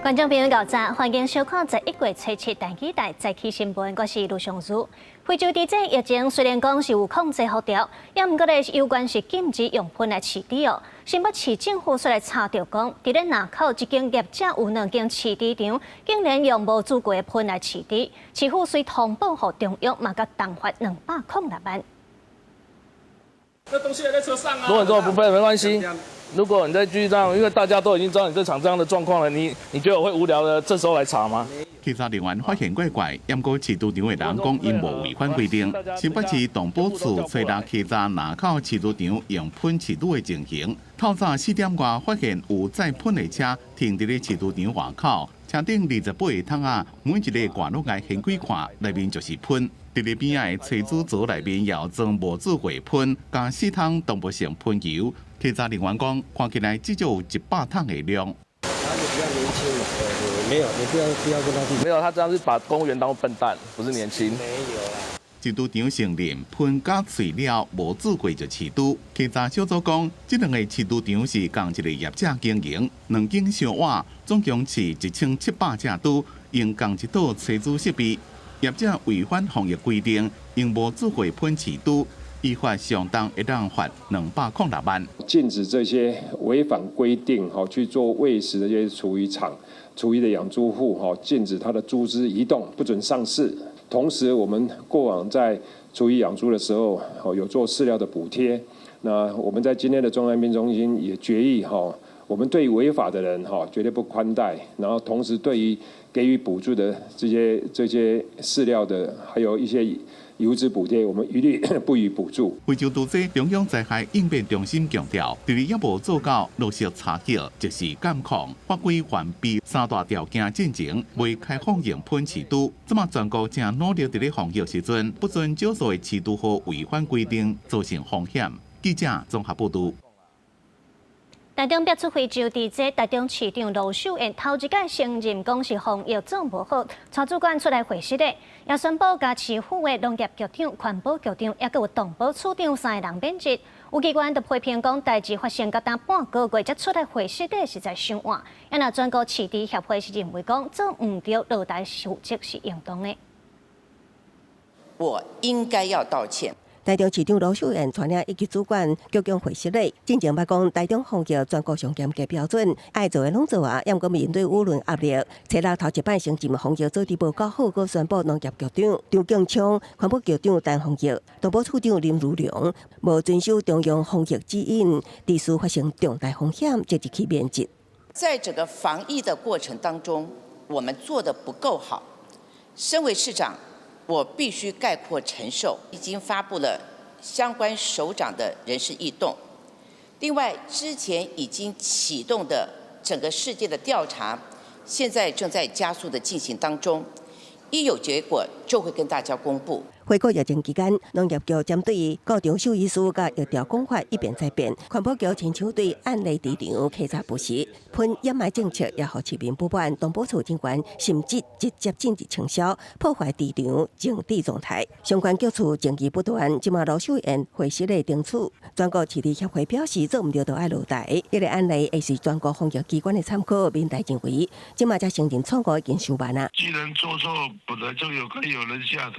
觀眾朋友早晨，歡迎收看11月初7台語台早起新聞，我是盧尚如。非洲豬瘟疫情雖然講是有控制予牢，也毋過咧有關是禁止用噴來飼豬哦。新北市政府煞來查著講，佇咧林口這間業者有兩間飼豬場，竟然用無資格噴來飼豬，市府遂通報予中央，嘛共重罰206萬。那東西還在車上啊！如果你做不配沒關係。如果你再繼續這樣，因為大家都已經知道你這場這樣的狀況了，你覺得我會無聊的這時候來查嗎？稽查人員發現怪怪，毋過飼豬場的人講𪜶無違反規定。新北市動保處初六稽查林口飼豬場用噴飼豬的情形，透早4點外發現有載噴的車停佇咧飼豬場外口，車頂28個桶仔，每一个蓋攏共掀開看，內面就是噴。佇咧邊仔的炊煮槽內面也有裝無注過噴，共四桶動物性噴油。稽查人員講，看起來至少有100桶的量。他就比較年輕嘛，沒有，你不要跟他比。沒有，他這樣是把公務員當笨蛋，不是年輕。沒有啦。飼豬場承認噴甲碎了無注過就飼豬。稽查小組講，這兩個飼豬場是仝一個業者經營，兩間相倚，總共飼1700隻豬，用仝一套炊煮設備。業者違反防疫規定，用無注過噴飼豬，依法相當會當罰206萬。禁止這些違反規定哈去做餵食的這些廚餘廠、廚餘的養豬戶哈，禁止他的豬隻移動，不准上市。同時，我們過往在廚餘養豬的時候，有做飼料的補貼。那我們在今天的中央應變中心也決議哈，我們對違法的人哈絕對不寬待，然後同時對於給予補助的這些飼料的，還有一些油脂補貼，我們一律不予補助。非洲豬瘟中央災害應變中心強調，佇咧猶無做到落實查核、即時監控、法規完備三大條件進前，未開放用噴飼豬。這馬全國正努力佇咧防疫時陣，不准少數的飼豬戶違反規定，造成風險。記者綜合報導。台中爆出非洲豬瘟，台中市長盧秀燕頭一擺承認講是防疫做無好，蔡主管出來回釋的，也宣布共市府的農業局長、環保局長，抑閣有動保處長三个人免職。有機關就批評講，代誌發生到今半個月才出來回釋的，實在傷晚。啊若全國飼豬協會是認為講做毋著落台負責是應當的。我應該要道歉。台中市長盧秀燕帶領一級主管鞠躬會失禮，進前捌講台中防疫全國上嚴格標準，愛做的攏做啊，毋過面對輿論壓力，初六頭一擺承認防疫做得無夠好，閣宣布農業局長張建昌、環保局長陳鳳玉、動保處長林如龍無遵守中央防疫指引，致使發生重大風險，即日起免職。在整個防疫的過程當中，我們做得不夠好。身為市長，我必須概括承受，已經發布了相關首長的人事異動。另外，之前已經啟動的整個事件的調查，現在正在加速的進行當中，一有結果就會跟大家公布。回顧疫情期間，農業局針對高中獸醫師佮疫調講法一變再變，環保局親像對案例豬場稽查不實，噴掩埋政策也予市民不滿，動保處警官甚至直接進入清消，破壞豬場靜止狀態。相關局處爭議不斷，這馬盧秀燕回失禮懲處。全國飼豬協會表示，做毋著就愛落台。這個案例會是全國防疫機關的參考，民代認為，這馬才承認錯誤已經傷晚啊。既然做錯，本來就有該有人下台。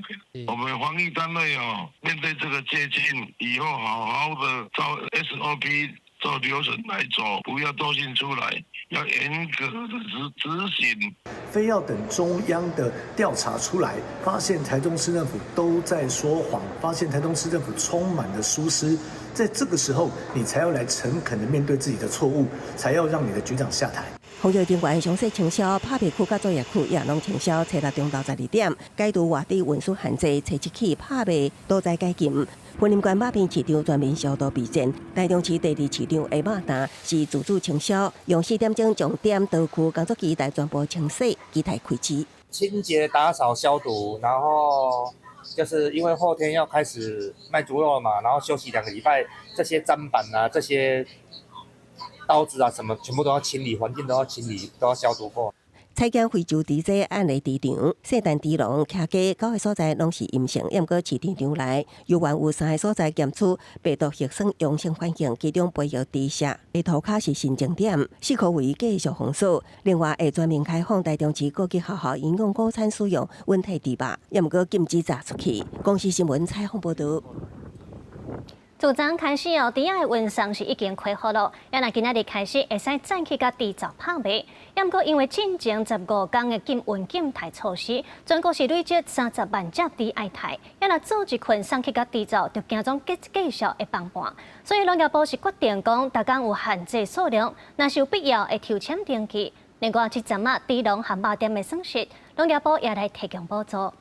我們防疫單位哦，面對這個借鑑，以後好好的照 SOP 照流程來走，不要多信出來，要嚴格的執行。非要等中央的調查出來，發現台中市政府都在說謊，發現台中市政府充滿了疏失，在這個時候，你才要來誠懇的面對自己的錯誤，才要讓你的局長下台。防疫人員詳細清消，拍賣區佮作業區也攏清消。初六中晝12點，解除外地運輸限制，初七起拍賣都在解禁。雲林縣馬坪市場全面消毒備戰，台中市第二市場的肉擔是自主清消，用4點鐘將點刀具工作機來全部清洗，期待開市。清潔、打掃、消毒，然後就是因為後天要開始賣豬肉嘛，然後休息2個禮拜，這些砧板啊，這些刀子啊，什麼全部都要清理，環境都要清理，都要消毒過。採檢非洲豬隻案例豬場，聖誕豬籠徛家九个所在攏是陰性，毋過飼豬場內猶原有三个所在檢出病毒核酸陽性反應，其中培育豬舍的塗跤是新增點，四區圍繼續封鎖。另外，會全面開放台中市各級學校營養午餐使用溫體豬肉，毋過禁止炸出去。公視新聞採訪報導。自昨開始哦，豬仔的運送是已經恢復咯。也若今仔日開始會使轉去共豬槽拍賣。也毋過因為進前15天的禁運禁刣措施，全國是累積30萬隻豬愛刣。也若做一群送去共豬槽，就驚講繼續會崩盤。所以農業部是決定講，逐工有限制數量，若是有必要會抽籤登記。另外，這陣仔豬農和肉店的損失，農業部也來提供補助。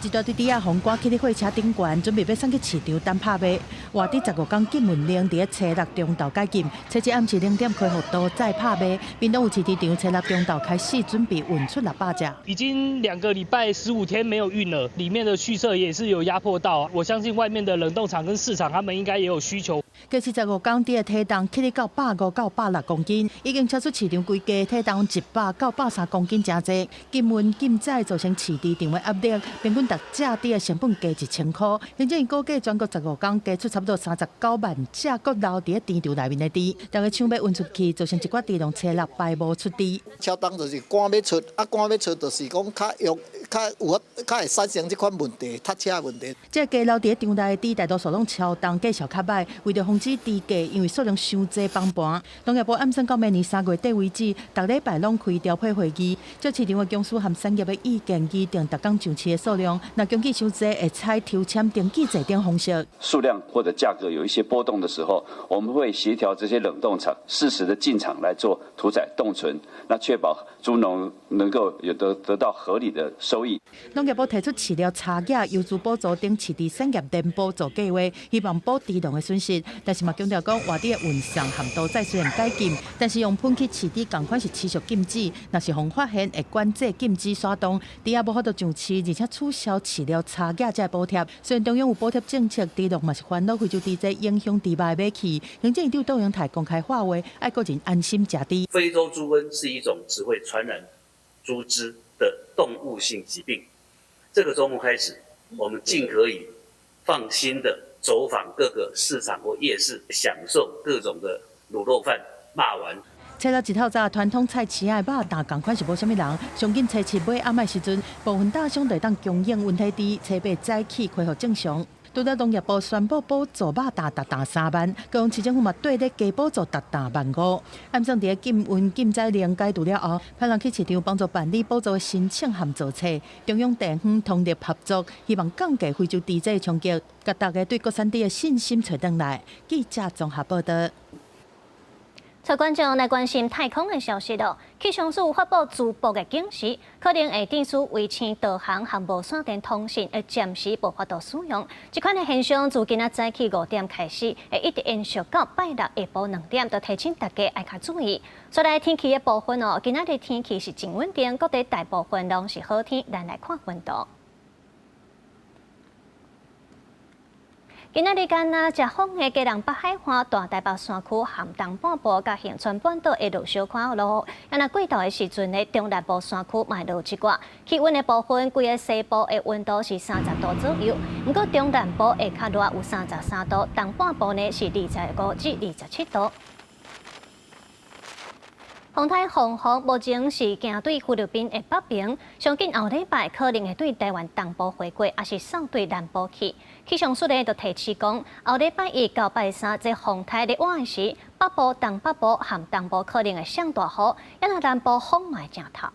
一大堆豬仔予趕去咧貨車頂懸，準備欲送去市場等拍賣。活豬15天禁運令佇咧初六中晝解禁，初一暗時0點開放屠宰拍賣。屏東有飼豬場初六中晝開始準備運出600隻。已經2個禮拜15天沒有運了，裡面的蓄設也是有壓迫到。我相信外面的冷凍廠跟市場，他們應該也有需求。過去15天，豬的體重起到150到160公斤，已經超出市場規價體重100到130公斤誠濟。禁運禁宰造成飼豬場的壓力，平均逐隻豬的成本加1000箍。行政院估計全國十五天加出差不多39萬隻，閣留佇咧豬場內面的豬，逐家搶欲運出去，造成一寡豬農初六排無出豬。超重就是趕欲出，啊趕欲出就是講較容較有較會產生這款問題，塞車問題。這個留佇咧場內的豬，大多數攏超重，價數較䆀。為著防止豬價因為數量傷濟崩盤，農業部暗算到明年3月底為止，逐禮拜攏開調配會議，借市場的公司和產業的意見擬定逐工上市的數量。若供給傷濟，會採抽籤登記制等方式。數量或者價格有一些波動的時候，我們會協調這些冷凍廠適時的進場來做屠宰凍存，那確保豬農能夠有得到合理的收益。農業部提出飼料差價、優資補助等飼豬產業連補助計劃，希望補豬農的損失。但是嘛強調講，活豬的運送和屠宰雖然解禁，但是用噴去飼豬仝款是持續禁止。若是予發現會管制禁止徙動，豬仔無法度上市，而且取消飼料差價這個補貼。雖然中央有補貼政策，豬農嘛是煩惱非洲豬災影響豬肉的買氣。行政院長卓榮泰公開喊話，愛國人安心食豬。非洲豬瘟是一種只會傳染豬隻的動物性疾病。這個週末開始，我們盡可以放心的走訪各個市場或夜市，享受各種的滷肉飯、肉丸。初六一透早，傳統菜市仔的肉檔仝款是無啥物人。上緊初七買暗的時陣，部分檔商就會當供應溫體豬，初八早起恢復正常。除了農業部宣布補助肉檔逐擔3萬，高雄市政府嘛綴咧加補助逐擔1.5萬。暗算佇咧禁運禁宰令解除了後，派人去市場幫助辦理補助的申請和造冊。中央地方通力合作，希望降低非洲豬災的衝擊，共大家對國產豬的信心揣轉來。記者綜合報導。帶觀眾來關心太空的消息咯。氣象署發布諸暴的警示，可能會致使衛星導航和無線電通訊會暫時無法度使用。這款的現象自今仔早起5點開始，會一直延續到拜六下晡2點，就提醒大家愛較注意。煞來天氣的部分哦，今仔日天氣是真穩定，各地大部分攏是好天。咱來看溫度。今仔日干焦食風的基隆北海岸、大台北山區、和東半部、佮恆春半島會落小可落雨。啊，若過晝的時陣呢，中南部山區嘛會落一寡。氣溫的部分，規个西部的溫度是30度左右，毋過中南部會較熱，有33度；東半部呢是25至27度。風颱鳳凰目前是行對菲律賓的北邊，上緊後禮拜可能會對台灣東部迴過，抑是掃對南部去。氣象署咧就提示講，後禮拜一到拜三，這風颱咧倚的時，北部、東北部和東部可能會上大雨，抑若南部風嘛會誠透。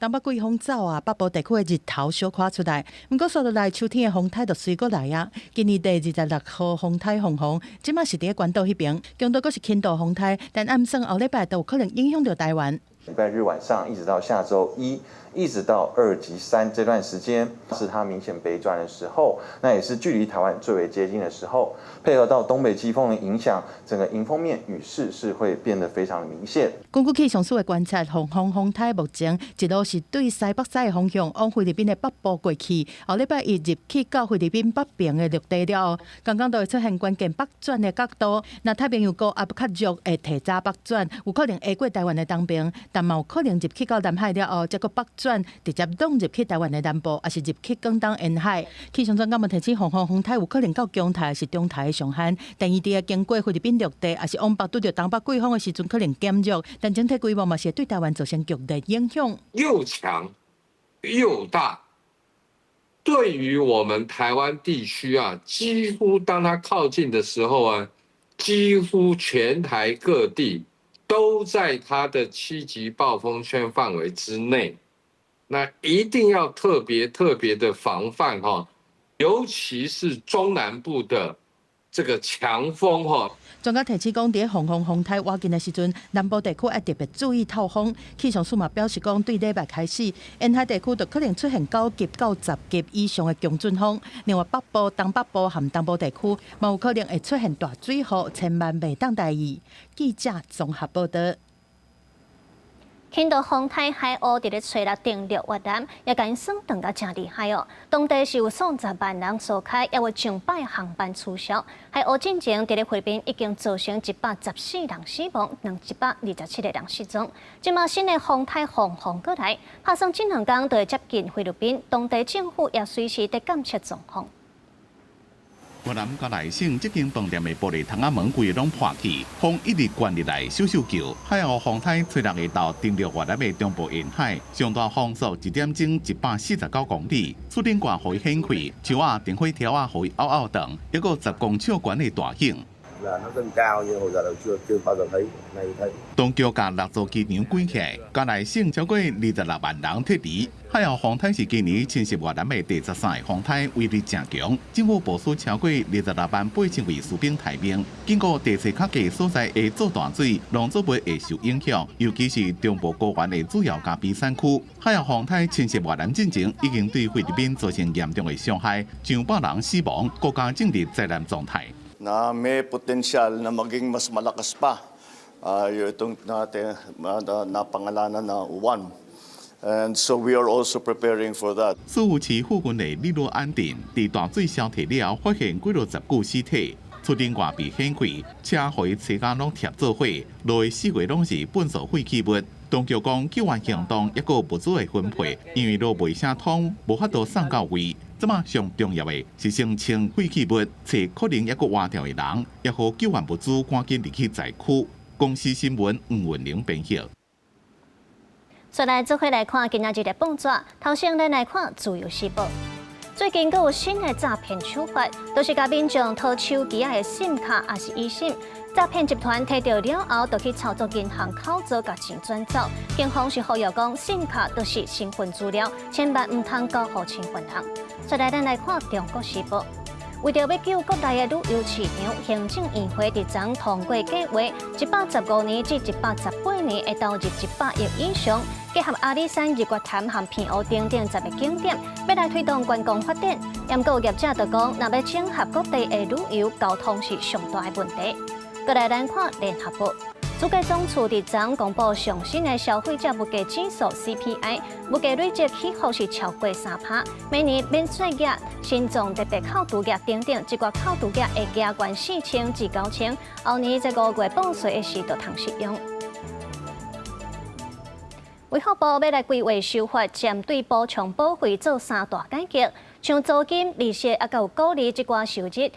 東北季風走啊，北部地區的日頭小可出來，毋過煞落來秋天的風颱就隨過來啊。今年第26號風颱鳳凰，這馬是佇咧關島彼邊，強度閣是輕度風颱，但暗算後禮拜都有可能影響著台灣。禮拜日晚上一直到下週一，一直到2級3這段時間，是它明顯北轉的時候，那也是距離台灣最為接近的時候。配合到東北季風的影響，整個迎風面雨勢是會變得非常的明顯。根據氣象署的觀察，黃風風颱目前一路是對西北西的方向往菲律賓的北部過去，後禮拜一入去到菲律賓北邊的陸地了後，剛剛都會出現關鍵北轉的角度。若太平洋高壓較弱，會提早北轉，有可能會過台灣的東邊，但嘛有可能入去到南海了後，才閣北轉，直接攏入去台灣的南部，抑是入去廣東沿海。氣象專家嘛提醒，黃風風颱有可能到強颱抑是中颱的上限，但伊佇經過菲律賓陸地，抑是往北拄著東北季風的時陣，可能減弱，但整體規模嘛是會對台灣造成強烈影響。又強又大，對於我們台灣地區啊，幾乎當它靠近的時候啊，幾乎全台各地都在它的7級暴風圈範圍之內，那一定要特別特別的防範哈，尤其是中南部的這個強風哈。專家提醒講，佇黃風風颱倚近的時陣，南部地區愛特別注意透風。氣象署嘛表示講，對禮拜開始，沿海地區就可能出現9級到10級以上的強陣風。另外，北部、東北部和東部地區嘛有可能會出現大水雨，千萬袂當大意。記者綜合報道。輕度風颱海鷗佇咧初六登陸越南，也共𪜶損斷甲誠厲害哦。當地是有數十萬人疏開，也有上百航班取消。海鷗進前佇咧菲律賓已經造成114人死亡，227個人失蹤。這馬新的風颱鳳凰過來，拍算這兩工就會接近菲律賓，當地政府也隨時佇監測狀況。越南嘉萊省這間飯店的玻璃窗仔門規攏破去，風一直灌入來，咻咻叫。海鷗風颱初六下晝登陸越南的中部沿海，上大風速一點鐘149公里，厝頂蓋予伊掀開，樹仔、電火柱仔予伊拗拗斷，抑閣10公尺懸的大影。 Là nó dâng cao nhưng hồi giờ là chưa chưa bao giờ thấy, nay thấy. 當局共六座機場關起來，嘉萊省超過26萬人撤離。海鷗風颱是今年侵襲越南的第13個風颱，威力誠強。政府部署超過26萬8千位士兵待命，警告地勢較低所在會做大水，農作物會受影響，尤其是中部高原的主要咖啡產區。海鷗風颱侵襲越南進前，已經對菲律賓造成嚴重的傷害，上百人死亡，國家進入災難狀態。 Na may potensyal na maging mas malakas pa itong natin napangalanan na Uwan. And so we are also preparing for that. 宿霧市附近的里羅安鎮，佇大水消退了後，發現幾落十具屍體，厝頂蓋被掀開，車予伊車甲攏疊做伙，落的四圍攏是糞埽廢棄物。當局講救援行動抑閣物資的分配，因為路袂啥通，無法度送到位。這馬上重要的是先清廢棄物，揣可能抑閣活著的人，也予救援物資趕緊入去災區。公視新聞吳文玲編譯。再來做伙來看今仔日的報紙，頭先咱來看《自由時報》。最近閣有新的詐騙手法，都是共民眾偷手機仔的 SIM 卡，抑是 eSIM。詐騙集團提著了後，就去操作銀行口座，共錢轉走。警方是呼籲講，SIM 卡都是身份資料，千萬毋通交予身份人。再來，咱來看《中國時報》。為著欲救國內的旅遊市場，行政院會佇昨通過計劃，115年至118年會投入100億以上，結合阿里山、日月潭和澎湖等等10個景點，欲來推動觀光發展。毋過業者就講，若欲整合各地的旅遊交通是上大的問題。過來，咱看聯合報。主計總處佇昨公布上新的消費者物價指數 CPI，物價累計起伏是超過3%。每年免稅額、心臟特別扣除額等等，這寡扣除額會加懸4000至9000。後年在5月報稅的時就通適用。衛福部欲來規劃修法，針對補充保費做三大改革，像租金、利息抑閣有股利這寡收入，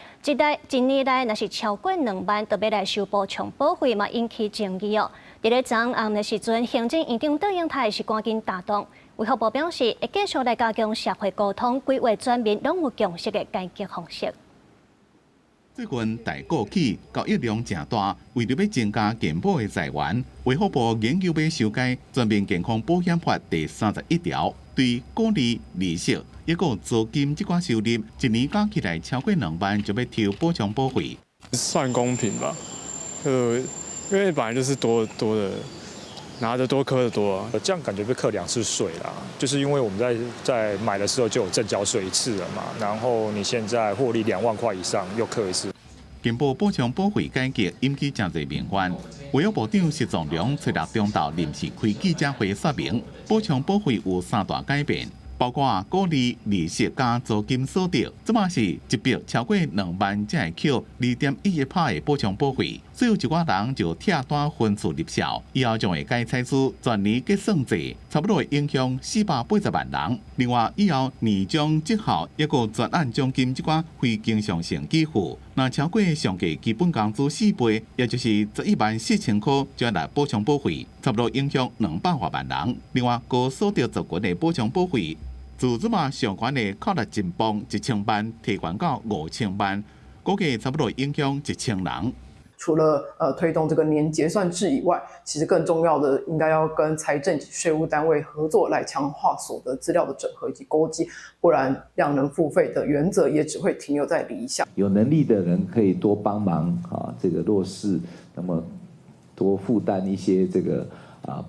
一年內若是超過2萬，就欲來收補充保費嘛，引起爭議哦。佇咧昨暗的時陣，行政院長卓榮泰是趕緊答動。衛福部表示，會繼續來加強社會溝通，規劃全民攏有共識的改革方式。最近台股起交易量誠大，為著欲增加健保的財源，衛福部研究欲修改《全民健康保險法》第31條，對股利、利息抑閣租金這寡收入，一年加起來超過2萬，就欲抽補充保費。算公平吧，因為本來就是多多的，拿得多課得多，這樣感覺被課兩次稅啦，就是因為我們在買的時候就有證交稅一次了嘛，然後你現在獲利2萬塊以上又課一次。健保補充保費改革引起誠濟民怨，衛福部長石崇良初六中晝臨時開記者會說明，補充保費有三大改變，包括股利、利息佮租金所得，這馬是一筆超過2萬才會扣2.11%的補充保費，所以有一寡人就拆單分次入數，以後將會改採取全年結算制，差不多會影響480萬人。另外，以後年終績效抑閣專案獎金這寡非經常性給付，若超過上低基本工資4倍，也就是11萬4千塊，就來補充保費，差不多影響200外萬人。另外，高所得族群的補充保費，自這馬上懸的扣押一磅1000萬，提懸到5000萬，估計差不多影響1000人。除了推動這個年結算制以外，其實更重要的應該要跟財政及稅務單位合作，來強化所得資料的整合以及勾稽，不然量能付費的原則也只會停留在理想。有能力的人可以多幫忙啊，這個弱勢，那麼多負擔一些這個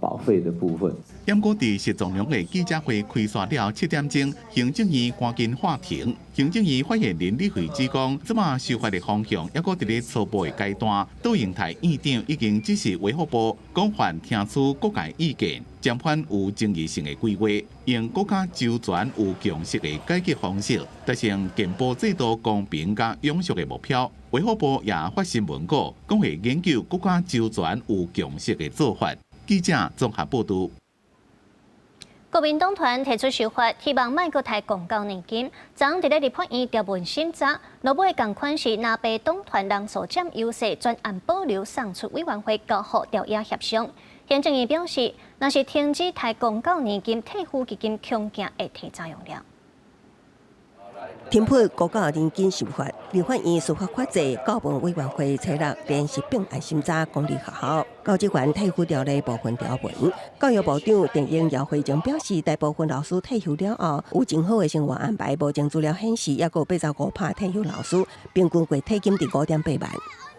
保費的部分。毋過佇石崇良的記者會開煞了7點鐘，行政院趕緊喊停。行政院發言人李慧芝講，這馬修法的方向猶閣佇咧初步的階段，杜英泰院長已經指示衛福部廣泛聽取各界意見，研判有爭議性的規劃，用閣較周全有共識的解決方式，達成健保制度公平佮永續的目標。衛福部也發新聞稿，講會研究閣較周全有共識的做法。記者綜合報導。國民黨團提出修法，希望莫閣提公教年金。昨昏佇咧立法院條文審查，落尾仝款是藍白黨團人數佔優勢，全案保留送出委員會交予朝野協商。行政院表示，若是停止提公教年金，退撫基金恐驚會提早用了。停撥公教年金修法，立法院司法法制教文委員會初六連續併案審查公立學校教職員退撫條例部分條文。教育部長鄧英姚惠貞表示，大部分老師退休了後有真好的生活安排。目前資料顯示，猶閣有85%退休老師平均月退金佇5.8萬。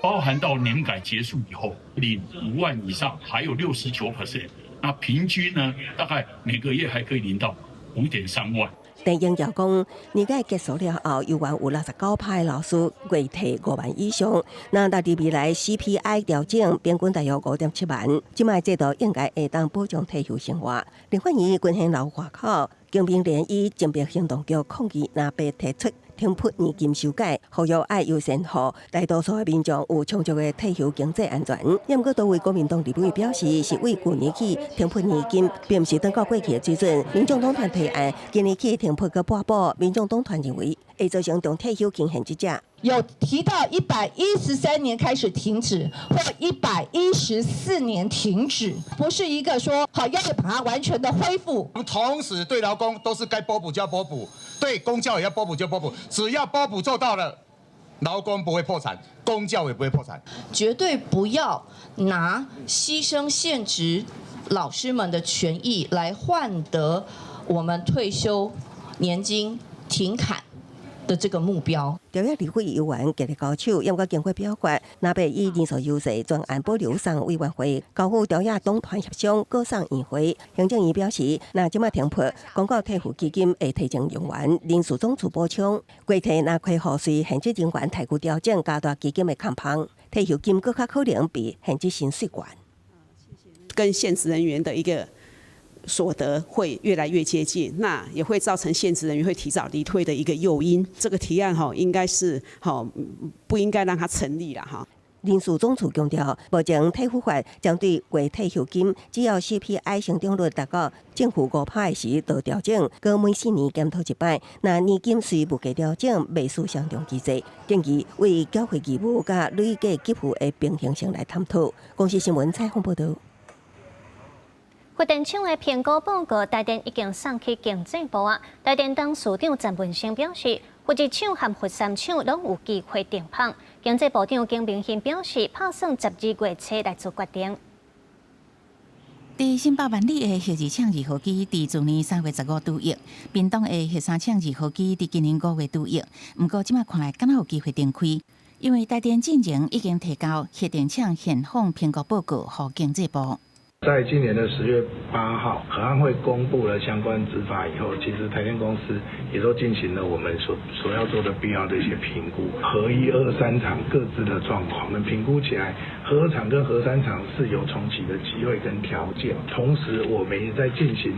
包含到年改結束以後，領5萬以上還有69%，那平均呢，大概每個月還可以領到5.3萬。鄧英又講，年改結束了後，猶原有69%的老師月退5萬以上。那到佇未來 CPI 調整，平均大約5.7萬。這擺制度應該會當保障退休生活。立法院軍訓樓外口，公民聯與政變行動局抗議藍白提出停撥年金修改，呼籲愛優先予大多數的民眾有充足的退休經濟安全。毋過多位國民黨立委表示，是對舊年起停撥年金，並毋是轉到過去的水準。民眾黨團提案今年起停撥閣撥補，民眾黨團認為會造成重退休金現職者。有提到113年開始停止，或114年停止，不是一個說好要把它完全的恢復。同時對勞工都是該撥補就要撥補，對公教也要撥補就撥補，只要撥補做到了，勞工不會破產，公教也不會破產。絕對不要拿犧牲現職老師們的權益來換得我們退休年金停砍的這個目標。朝野立委委員極力高手，毋過經過表決，藍白以人數優勢全案保留送委員會，交予朝野黨團協商，閣送院會。行政院表示，若這擺停撥，公教退撫基金會提前用完，人事總處補充，月退若恢復隨現職人員待遇調整，加大基金的空縫，退休金閣較可能比現職薪水懸。跟現職人員的一個所得會越來越接近，那也會造成現職人員會提早離退的一個誘因。這個提案哈，應該是哈不應該讓它成立了哈。人事總處強調，目前退撫法針對月退休金，只要 CPI 成長率達到正負5%時，就調整，閣每4年檢討一擺。若年金隨物價調整，袂輸相同機制。建議為繳費義務佮累計給付的平衡性來探討。公視新聞採訪報導。核電廠的評估報告，台電已經送去經濟部啊。台電董事長陳文生表示，核一廠和核三廠攏有機會停麭。經濟部長景明欣表示，拍算12月初來做決定。佇新北萬里的核二廠二號機，佇去年3月15拄役；屏東的核三廠二號機，佇今年5月拄役。毋過，這馬看來，敢若有機會重開，因為台電進前已經提交核電廠現況評估報告予經濟部。在今年的10月8號，核安會公布了相關執法以後，其實台電公司也都進行了我們所要做的必要的一些評估，核一、二、三廠各自的狀況，我們評估起來，核二廠跟核三廠是有重啟的機會跟條件，同時我們也在進行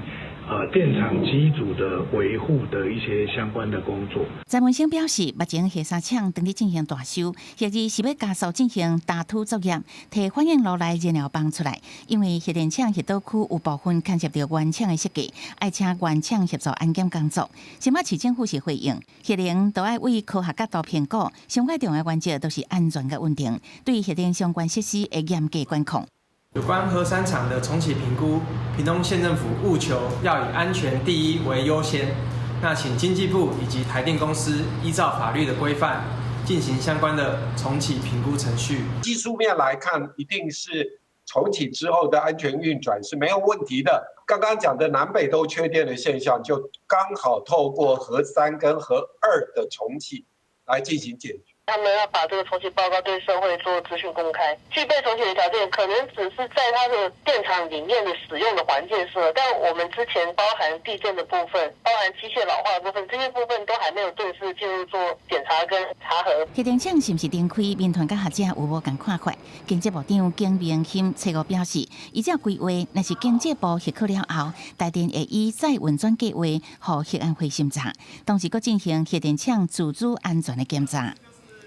電廠機組的維護的一些相關的工作。陳文生表示，目前核三廠正佇進行大修，核二是欲加速進行打土作業，提反應爐內燃料棒出來。因為核電廠核島區有部分牽涉著原廠的設計，愛請原廠協助安檢工作。新北市政府是回應，核能都愛為科學角度評估，上蓋重要原則都是安全佮穩定，對核電相關設施會嚴格管控。有關核三廠的重啟評估，屏東縣政府務求要以安全第一為優先。那請經濟部以及台電公司依照法律的規範進行相關的重啟評估程序。技術面來看，一定是重啟之後的安全運轉是沒有問題的。剛剛講的南北都缺電的現象，就剛好透過核三跟核二的重啟來進行解決。他們要把這個重啟報告對社會做資訊公開，具備重啟的條件，可能只是在它的電廠裡面的使用的環境是，但我們之前包含地震的部分，包含機械老化的部分，這些部分都還沒有正式進入做檢查跟查核。核電廠是毋是重開？民團佮學者有無仝看法？經濟部長景明鑫初五表示，依照規劃，若是經濟部核可了後，台電會以再運轉計劃予核安會審查，同時閣進行核電廠自主安全的檢查。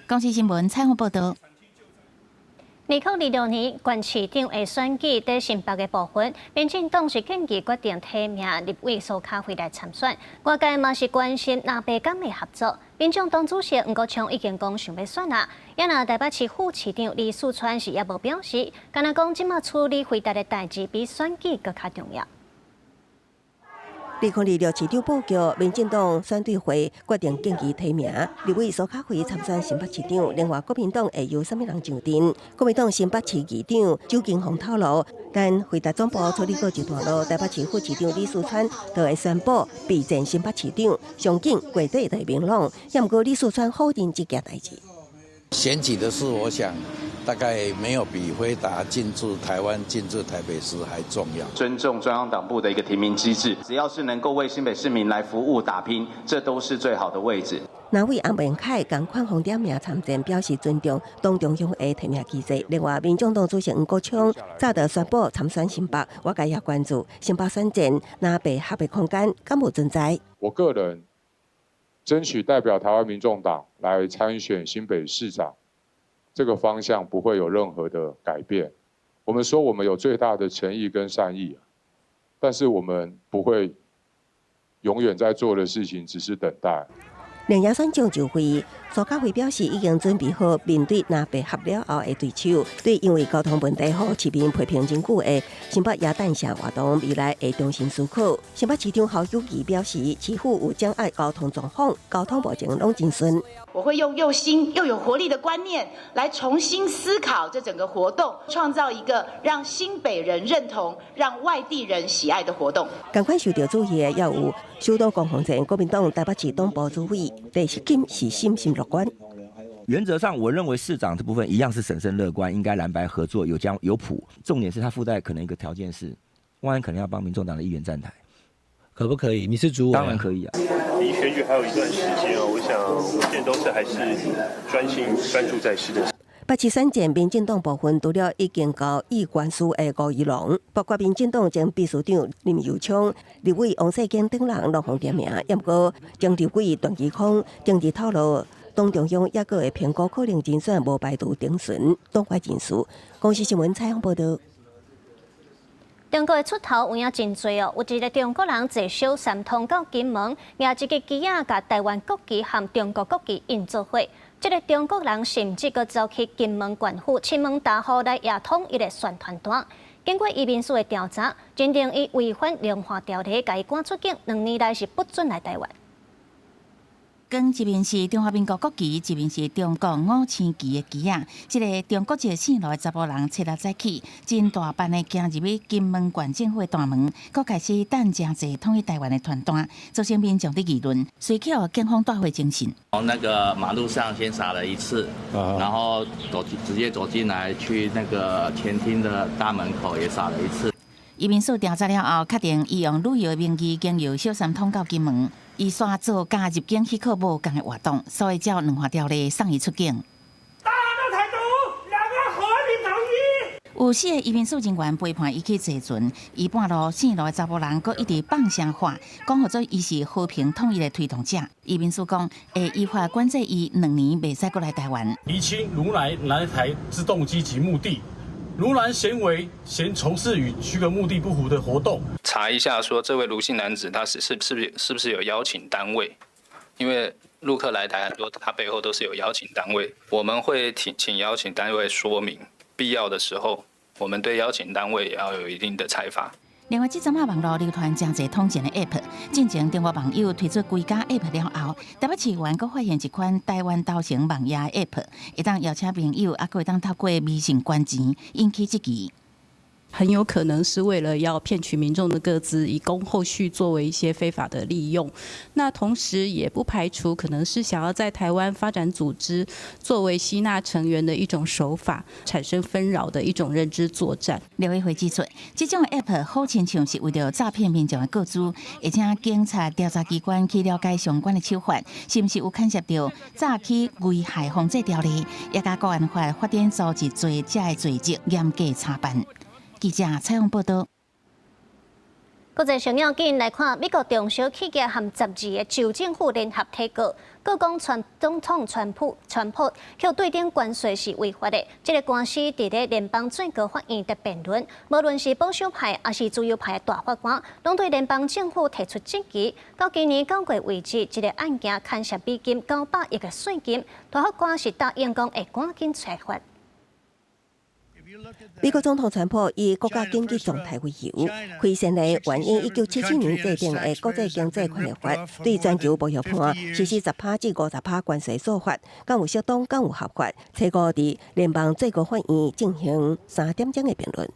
公視新聞採訪報導。2026年縣市長的選舉佇新北的部分，民進黨是建議決定提名立委蘇卡輝來參選。外界嘛是關心藍白敢會合作。民眾黨主席黃國昌已經講想欲選啦，也若台北市副市長李四川是猶無表示，敢若講這馬處理輝達的代誌比選舉閣較重要。2026市長布局，民進黨選對會決定建議提名立委蘇卡輝參選新北市長。另外，國民黨會由啥物人上陣？國民黨新北市議長周金鳳透露，等輝達總部處理過一段落，台北市副市長李四川就會宣布備戰新北市長，上緊月底就會明朗。也毋過李四川否認這件代誌。選舉的事，我想大概沒有比輝達進駐台灣、進駐台北市還重要。尊重中央黨部的一個提名機制，只要是能夠為新北市民來服務打拼，這都是最好的位置。藍委洪孟楷仝款紅點名參戰，表示尊重黨中央的提名機制。另外，民眾黨主席黃國昌早就宣布參選新北，外界也關注新北選戰藍白合的空間敢有存在。我個人爭取代表台灣民眾黨來參選新北市長，這個方向不會有任何的改變。我們說我們有最大的誠意跟善意，但是我們不會永遠在做的事情只是等待。另野選將就會，蘇卡輝表示已經準備好面對藍白合了後的對手。對因為交通問題，予市民批評真久的新北耶誕城活動，未來會重新思考。新北市長侯友宜表示，市府有掌握交通狀況，交通目前攏真順。我會用又新又有活力的觀念來重新思考這整個活動，創造一個讓新北人認同、讓外地人喜愛的活動。仝款受著注意的，猶有首都攻防戰國民黨台北市黨部主委鄭錫錦是審慎樂觀。原則上，我認為市長這部分一樣是審慎樂觀，應該藍白合作有將有譜。重點是他附帶可能一個條件是，萬安可能要幫民眾黨的議員站台，可不可以？你是主委，當然可以啊。離選舉還有一段時間哦，我想我現在都是還是專心專注在市政。北市選戰，民進黨部分除了已經交意願書的吳怡農，包括民進黨前秘書長林右昌、立委王世堅等人攏予點名。毋過前立委段宜康政治透露，黨中央猶閣會評估可能人選，無排除頂順黨外人士。公視新聞採訪報導。中國的出頭有影真濟哦，有一个中國人坐小三通到金門，舉一个旗仔，共台灣國旗和中國國旗印做伙。這个中國人甚至閣走去金門縣府，親問大戶來掖統一的宣傳單。經過移民署的調查，認定伊違反龍華條例，共伊趕出境，2年內是不准來台灣。光一面是中華民國國旗，一面是中國五星旗的旗仔。這个中國籍姓羅的查埔人，初六早起，真大範的行入去金門縣政府的大門，閣開始等誠濟統一台灣的傳單，造成民眾佇議論，隨去予警方帶回偵訊。從那個馬路上先灑了一次，然後走直接走進來，去那個前廳的大門口也灑了一次。移民署調查了後，確定伊用旅遊名義經由小三通到金門，伊煞做佮入境許可無仝的活動，所以照兩項條例送伊出境。大陸台獨，兩岸和平統一。有四个移民署人員陪伴伊去坐船，伊半路線路的查埔人閣一直放聲喊，講予做伊是和平統一的推動者。移民署講會依法管制伊2年袂使閣來台灣。釐清盧男來台之動機及目的，盧男行為嫌從事與許可目的不符的活動。查一下，說這位盧姓男子他是是是不是是不是有邀請單位？因為陸客來台很多，他背後都是有邀請單位，我們會請邀請單位說明，必要的時候，我們對邀請單位也要有一定的裁罰。另外，這陣仔網路流傳誠濟統戰的 App，進前中國網友推出幾家 App 了後，台北市員閣發現一款台灣頭前網頁 App，會當邀請朋友，猶閣會當透過微信捐錢，引起質疑。很有可能是為了要騙取民眾的個資，以供後續作為一些非法的利用。那同時也不排除可能是想要在台灣發展組織，作為吸納成員的一種手法，產生紛擾的一種認知作戰。立委會指出，這種 App 好親像是為著詐騙民眾的個資，而且警察調查機關去了解相關的手法，是毋是有牽涉著詐欺危害防制條例，也佮國安法發展組織罪這个罪責嚴格查辦。記者採訪報道。國際上要緊來看，美國中小企業和12個州政府聯合提告，告講川總統川普予對等關稅是違法的。這个官司佇咧聯邦最高法院佇辯論，無論是保守派抑是自由派的大法官，攏對聯邦政府提出質疑。到今年9月為止，這个案件牽涉美金900億的稅金，大法官是答應講會趕緊裁決。美國總統川普以國家緊急狀態為由，開先例援引1977年制定的國際經濟權力法，對全球貿易伴實施10趴至50趴關稅做法，敢有適當，敢有合法？初五佇聯邦最高法院進行3點鐘的辯論。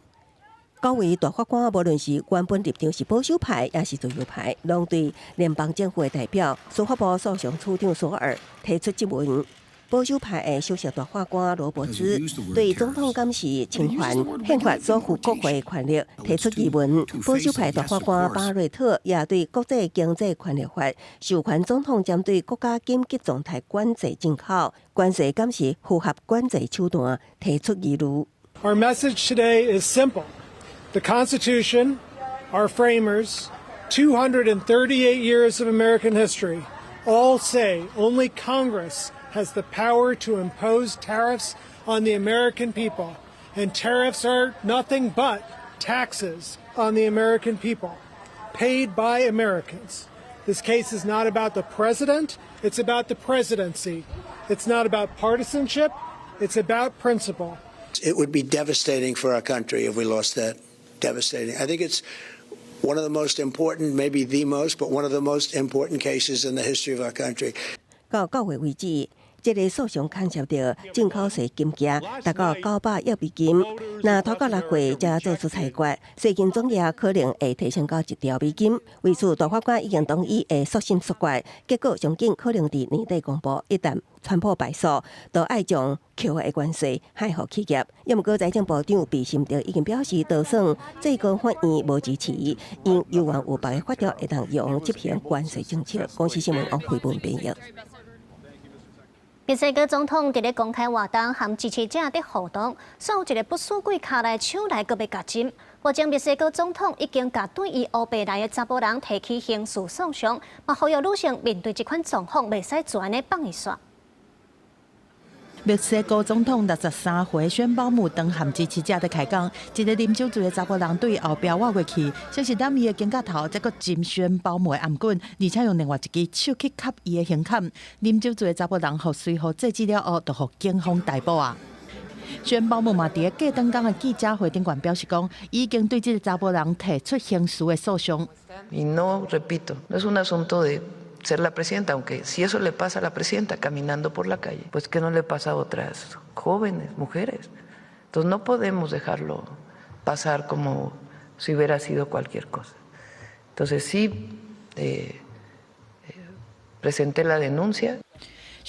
九位大法官，無論是原本立場是保守派，抑是自由派，攏對聯邦政府的代表司法部訴訟處長索爾提出質問。保守派的首席大法官羅伯茲對總統敢是侵犯憲法所賦國會權力提出疑問。保守派大法官巴瑞特也對國際經濟權力法授權總統針對國家緊急狀態管制進口關稅，敢是符合管制手段提出疑慮。 Our message today is simple: The Constitution, our framers, 238 years of American history, all say only Congress has the power to impose tariffs on the American people. And tariffs are nothing but taxes on the American people, paid by Americans. This case is not about the president, it's about the presidency. It's not about partisanship, it's about principle. It would be devastating for our country if we lost that. Devastating. I think it's one of the most important, maybe the most, but one of the most important cases in the history of our country. 到9月為止，這个訴訟牽涉著進口稅金額達到900億美金。若拖到6月才做出裁決，稅金總額可能會提升到1兆美金。為此，大法官已經同意會速審速決，結果上緊可能佇年底公布。一旦川普敗訴，就愛將扣的關稅害予企業。毋過財政部長畢森特已經表示，就算最高法院無支持，𪜶猶原有別个法條會當用執行關稅政策。公視新聞王惠文編譯。墨西哥總統佇咧公開活動和支持者佇互動，煞有一个不死鬼跤來手來閣欲共針。目前墨西哥總統已經共對伊烏白來的查埔人提起刑事訴訟，嘛呼籲女性面對這款狀況，袂使就按呢放予煞。墨西哥總統63歲宣保姆當和支持者佇開講，一个啉酒醉的查埔人對後壁倚過去，先是攬伊的肩胛頭，再閣針宣保姆的頷頸，而且用另外一支手去磕伊的胸坎。啉酒醉的查埔人予隨扈制止了後，就予警方逮捕啊。宣保姆嘛，佇咧過轉工的記者會頂懸表示講，已經對這个查埔人提出刑事的訴訟。 Y no, repito, no es un asunto de ser la presidenta, aunque si eso le pasa a la presidenta caminando por la calle, pues qué no le pasa a otras jóvenes, mujeres. Entonces no podemos dejarlo pasar como si hubiera sido cualquier cosa. Entonces sí, presenté la denuncia.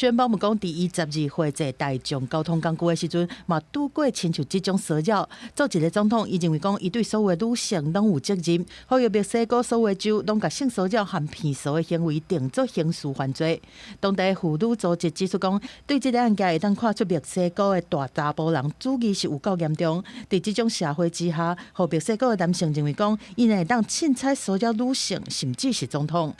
宣保姆講，佇伊12歲坐大眾交通工具的時陣，嘛拄過親像這種騷擾。做一个總統，伊認為講，伊對所有的女性攏有責任，呼籲墨西哥所有州攏共性騷擾和騙嫂的行為定做刑事犯罪。當地婦女組織指出講，對這个案件會當看出墨西哥的大查埔人主義是有夠嚴重。佇這種社會之下，予墨西哥的男性認為講，𪜶會當凊彩騷擾女性，甚至是總統。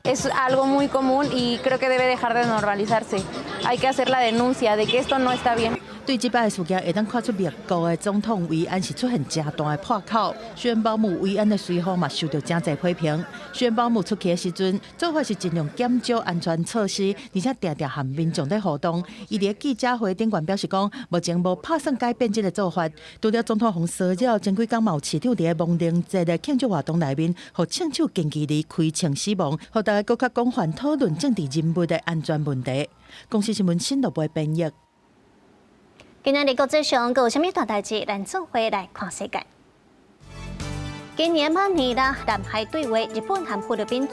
Es algo muy común y creo que debe dejar de normalizarse. Hay que hacer la denuncia de que esto no está bien. 對這擺的事件，會當看出墨國的總統維安是出現誠大的破口。宣保姆維安的隨扈嘛受到誠濟批評。宣保姆出去的時陣，做法是盡量減少安全措施，而且定定和民眾咧互動。伊佇記者會頂懸表示講，目前無拍算改變這个做法。除了總統予騷擾，前幾工嘛有市長佇咧亡靈節的慶祝活動內面，予槍手近距離開槍死亡，予大家閣較廣泛討論政治人物的安全問題。公視新聞新羅部編譯。今仔日國際上閣有啥物大代誌？咱做伙來看世界。今年馬尼拉南海對話，日本和菲律賓、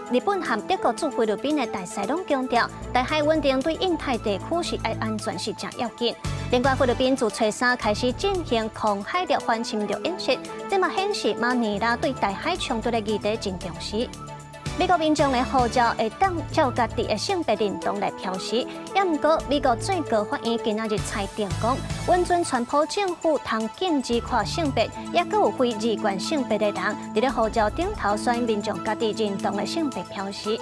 日本和德國駐菲律賓的大使攏強調，台海穩定對印太地區是愛安全是誠要緊。另外，菲律賓自初三開始進行空海陸反侵略演習，這嘛顯示馬尼拉對台海衝突的議題真重視。美國民眾的護照會當照家己的性別認同來標示，也毋過美國最高法院今仔日裁定講，允准川普政府通禁止跨性別，抑閣有非二元性別的人，佇咧護照頂頭選民眾家己認同的性別標示。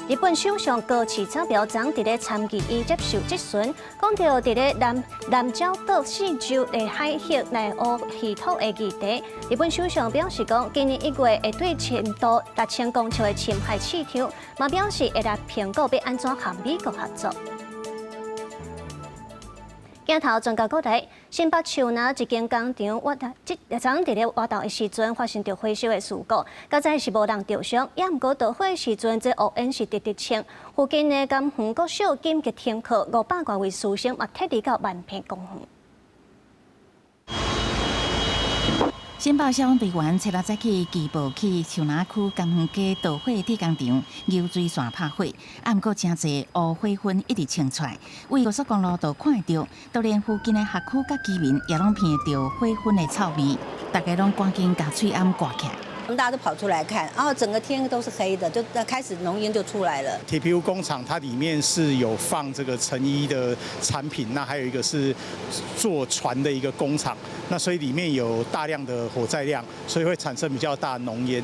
日本首相高市早苗昨佇咧參議院接受質詢，講著佇咧南南礁島四周的海域來挖稀土的議題。日本首相表示講，今年1月會對深度6000公尺的深海市場，嘛表示會來評估欲按怎和美國合作。鏡頭轉到國內，新北樹林一間工廠，挖這昨佇咧活動的時陣發生著火燒的事故，佳哉是無人著傷，也毋過著火時陣，這烏煙是直直衝。附近的甘園國小緊急停課，500外位師生嘛撤離到萬坪公園。新北消防隊員初六早起齊報去樹林區甘園街導火鐵工廠，流水線拍火，啊，毋過誠濟烏火雲一直衝出來，對高速公路都看會著，就連附近的學區佮居民也攏聞著火雲的臭味，大家攏趕緊共喙罨蓋起來。我們大家都跑出來看，然後整個天都是黑的，就開始濃煙就出來了。鐵皮屋工廠它裡面是有放這個成衣的產品，那還有一個是做船的一個工廠，那所以裡面有大量的火載量，所以會產生比較大濃煙。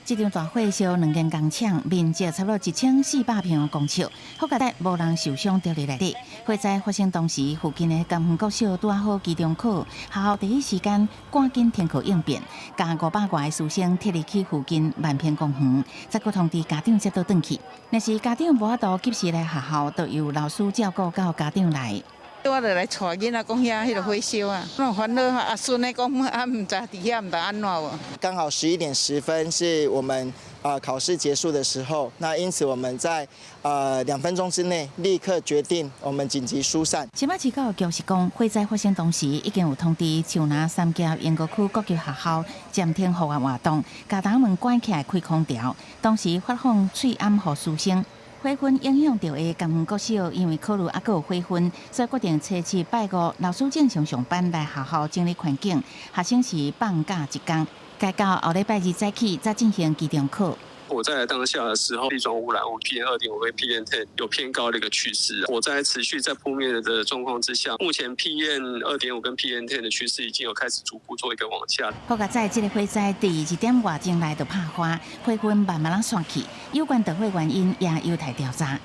這場大火燒兩間工廠，面積差不多1400平方公尺，好佳哉無人受傷佇咧內底。火災發生當時，附近的甘園國小拄好期中考，學校第一時間趕緊停課應變，共500外个師生撤離去附近萬坪公園，再閣通知家長接倒轉去。若是家長無法度及時來學校，就由老師照顧到家長來。我就來帶囡仔講遐彼个火燒啊，攏煩惱啊，孫仔講啊，毋知佇遐毋知按怎無。剛好11點10分是我們考試結束的時候，那因此我們在2分鐘之內立刻決定我們緊急疏散。新北市教育局是講，火災發生當時已經有通知樹林三峽鶯歌區各級學校暫停戶外活動，共大門關起來開空調，同時發放喙罨予師生。火雲影響著的甘園國小，因為考慮猶閣有火雲，所以決定初七拜五老師正常上班來學校整理環境，學生是放假一工，改到後禮拜二早起才進行期中考。火災的當下的時候，粒狀污染物 PM 2.5跟 PM10 有偏高的一個趨勢。火災持續在撲滅的狀況之下，目前 PM 2.5跟 PM10 的趨勢已經有開始逐步做一個往下。好佳哉，這个火災佇2點外鐘內就拍花，火雲慢慢仔散去，有關著火原因也有待調查。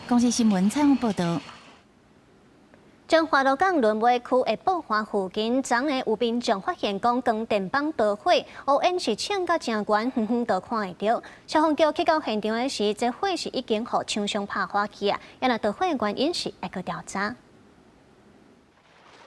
公視新聞採訪報導。彰化鹿港崙尾區的寶華附近，昨暝有民眾發現講光電板著火，烏煙是衝甲誠懸，遠遠都看會著。消防局去到現場的時，這火是已經予廠商拍花去啊，猶若著火的原因是愛閣調查。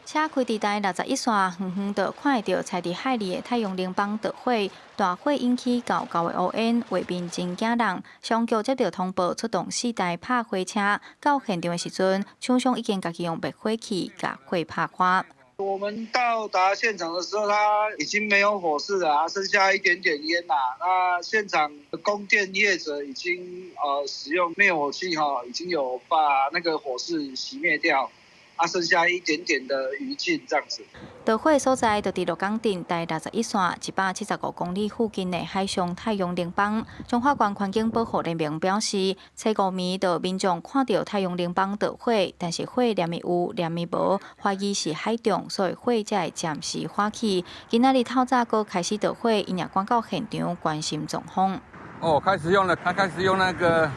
車開佇台61線，遠遠就看會著踩佇海裡的太陽能板著火，大火引起厚厚的烏煙，畫面真驚人。消防局接著通報，出動四台拍火車，到現場的時陣，廠商已經家己用滅火器共火拍花。我們到達現場的時候，它已經沒有火勢了，剩下一點點煙啦。那現場供電業者已經使用滅火器哈，已經有把那個火勢熄滅掉。啊，剩下一點點的餘燼，這樣子。著火所在就佇鹿港鎮台61線175公里附近的海上太陽能板。彰化縣環境保護聯盟表示，初五暝就民眾看著太陽能板著火，但是火連伊有，連伊無，懷疑是海中，所以火才會暫時緩去。今仔日透早閣開始著火，𪜶也趕到現場關心狀況。哦，開始用了，他開始用那個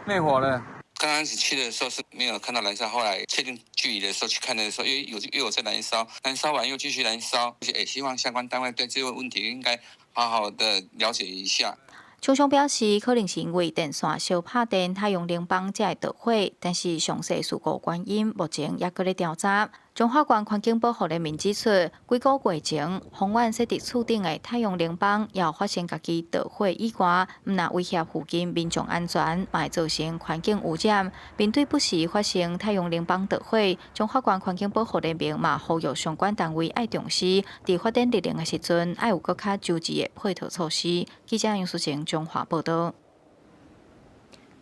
滅火了。剛開始去的時候是沒有看到燃燒，後來確定距離的時候去看的時候，又有又有在燃燒，燃燒完又繼續燃燒，也希望相關單位對這個問題應該好好的了解一下。廠商表示，可能是因為電線燒拍電，太陽能板才會著火，但是詳細事故原因目前猶閣咧調查。彰化縣環境保護聯盟指出，幾個月前，豐原設佇厝頂的太陽能板也有發生家己著火意外，毋但威脅附近民眾安全，嘛會造成環境污染。面對不時發生太陽能板著火，彰化縣環境保護聯盟嘛呼籲相關單位愛重視，佇發展綠能的時陣，愛有閣較周至的配套措施。記者楊淑晴彰化報導。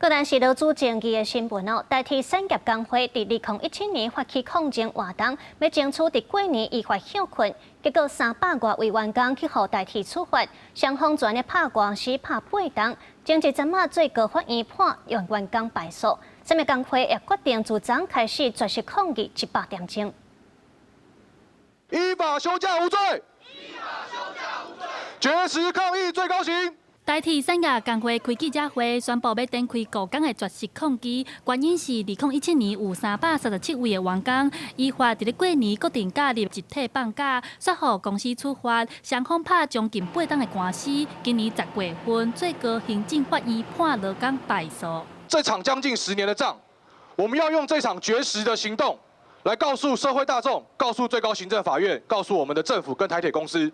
閣來是勞資爭議的新聞哦。台鐵產業工會佇2017年發起抗爭活動，欲爭取佇過年依法歇睏，結果300外位員工去予台鐵處罰，雙方全咧拍官司拍8冬，前一陣仔最高法院判員工敗訴，產業工會也決定自昨開始絕食抗議100點鐘。依法休假無罪，依法休假無罪，絕食抗議最高刑。台鐵產業工會開記者會，宣布欲展開五工的絕食抗議，原因是2017年有337位的員工依法佇咧過年國定假日集體放假，煞予公司處罰，雙方拍將近8冬的官司。今年10月份，最高行政法院判勞工敗訴。這場將近10年的仗，我們要用這場絕食的行動，來告訴社會大眾，告訴最高行政法院，告訴我們的政府跟台鐵公司，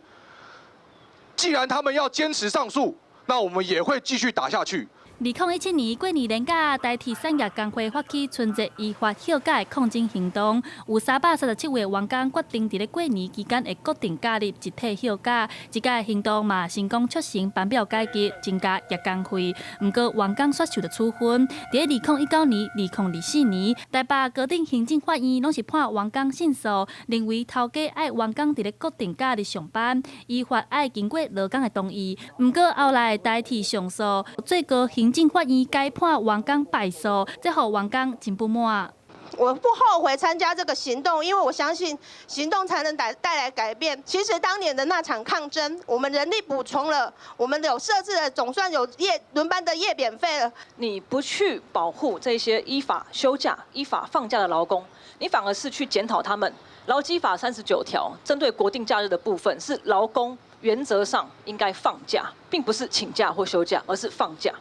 既然他們要堅持上訴，那我們也會繼續打下去。2017年過年連假，台鐵產業工會發起春節依法休假的抗爭行動，有337位員工決定佇咧過年期間的國定假日集體休假。這個行動嘛成功促成班表改革，增加夜工費。毋過員工煞受著處分。佇咧2019年、2024年，台北高等行政法院攏是判員工勝訴，認為頭家愛員工佇咧國定假日上班，依法愛經過勞工的同意。毋過後來台鐵上訴，最高行政法院改判員工敗訴，這予員工真不滿。我不後悔參加這個行動，因為我相信行動才能帶來改變。其實當年的那場抗爭，我們人力補充了，我們有設置了，總算有夜輪班的夜免費了。你不去保護這些依法休假、依法放假的勞工，你反而是去檢討他們。勞基法39條針對國定假日的部分，是勞工原則上應該放假，並不是請假或休假，而是放假。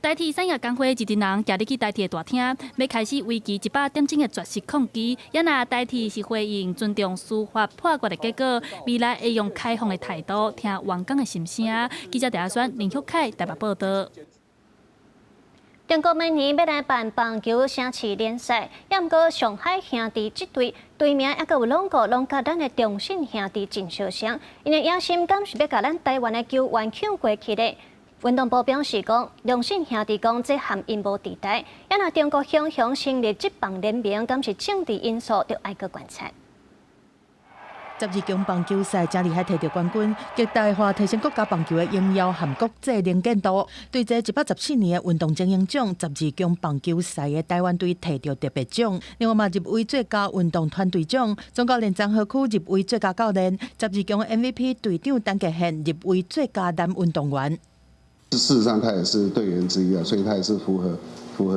台鐵產業工會一陣人行入去台鐵大廳，欲開始為期100點鐘的絕食抗議。也若台鐵是回應尊重司法判決的結果，未來會用開放的態度聽員工的心聲。記者鄭阿選、林旭凱台北報導。中國明年欲來辦棒球城市聯賽，也毋過上海兄弟這隊隊名猶閣有兩個，攏佮咱的中信兄弟真相像，𪜶的野心敢是欲共咱台灣的球員搶過去咧？運動部表示講，中信兄弟講這和𪜶無佇台，也若中國雄雄成立職棒聯盟，敢是政治因素，著愛閣觀察。 12強棒球賽誠厲害，提著冠軍，極大化提升國家棒球的榮耀和國際能見度。對這114年的運動精英獎，十二強棒球賽的台灣隊提著特別獎，另外嘛入圍最佳運動團隊獎，總教練張和區入圍最佳教練，十二強 MVP 隊長陳傑憲入圍最佳男運動員。事實上，他也是隊員之一啊，所以他也是符合